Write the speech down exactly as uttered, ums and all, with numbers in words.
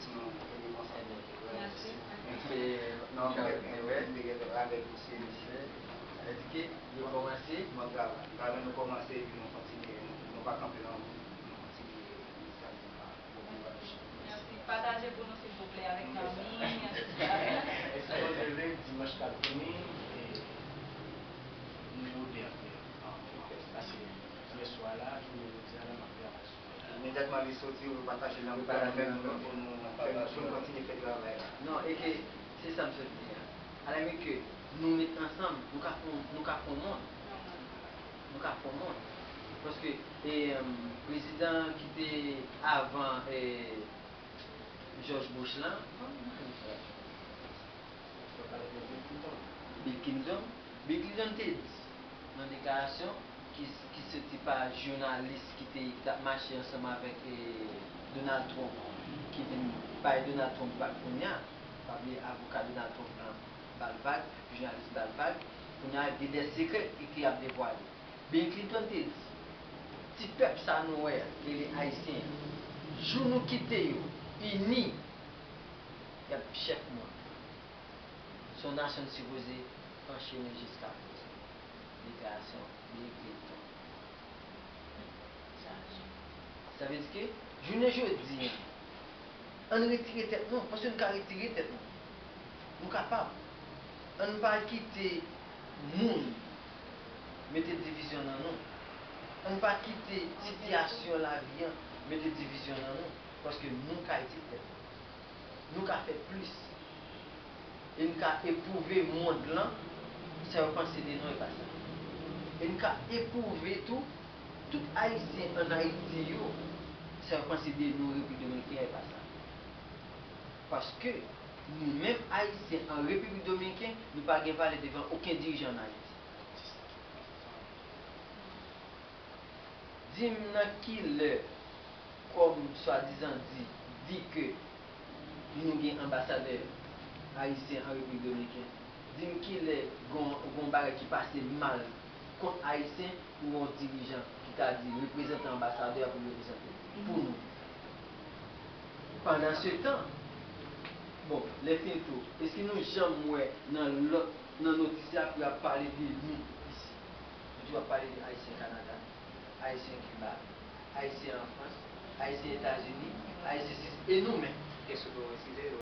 Sinon, e konsa. Mèsi. Mèsi. Nan kèk mwen te gentan avèk misye. Sa vle di ke yo kòmanse. Bon travay. Travay nou kòmanse epi nou kontinye. Nou pa kanpe nan wout. Nou kontinye jiska nou ka. Bon kouraj. Mèsi. Pataje pou nou, silvouplè, avèk zanmi, etsetera. Èske nou te vle dimanch k ap vini, e, nou ouvè ankò? Paske yè swa la, jounen jodi a la, m ap travay sou Imedyatman li soti, ou pataje l nan gwoup la, nou menm nou pou nou, pou nou kontinye fè travay la. Non, e ke se sa m sot di a. Alèmèt ke nou met ansanm, nou ka fè, nou ka fè yon mond. Nou ka fè yon mond. Paske, e, em, prezidan ki te avan, e, George Bush lan, kòman li fè? Bill Clinton. Bill Clinton te di nan deklarasyon ki, ki soti pa jounalis ki te, t ap mache ansanm avèk, e, Donald Trump, ki vin bay Donald Trump vag kounye a. Pa bliye avoka Donald Trump lan ba l vag, jounalis ba l vag. Kounye a gen de sekrè ki, ki ap devwale. Bill Clinton te di, ti pèp sa nou wè a, rele Ayisyen an, jou nou kite yo ini, y ap chèf mond. Se yon nasyon n sipoze panche nou jiska prezan. Deklarasyon Bill Clinton. Sa, sa vle di ke jounen jodi a, ann retire tèt nou, paske n ka retire tèt nou. Nou kapab. Ann pa kite moun mete divizyon nan nou. Ann pa kite sitiyasyon lavi a mete divizyon nan nou, paske nou ka itilize tèt nou. Nou ka fè plis. E n ka epwouve mond lan sa yo panse de nou e pa sa. E n ka epwouve tou, tout Ayisyen ann Ayiti yo, sa yo panse de nou, Repiblik Dominiken, e pa sa. Paske nou menm Ayisyen an Repiblik Dominiken, nou pa gen valè devan okenn dirijan ann Ayiti. Di m nan ki lè, kòm swadizan di, di ke nou gen anbasadè ayisyen an Repiblik Dominiken, di m ki lè gon, gon bagay ki pase mal kont Ayisyen pou yon dirijan ki ta di reprezantan anbasadè a pou l reprezante pou nou. Pandansetan, bon, lè fin tou, èske nou janm wè nan lòt, nan notis la pou y ap pale de nou isi? Yo toujou ap pale de Ayisyen Kanada, Ayisyen Kiba, Ayisyen an Frans, Ayisyen Etazini, Ayisyen sisi, e nou menm? Kèso pou yo eskize yo?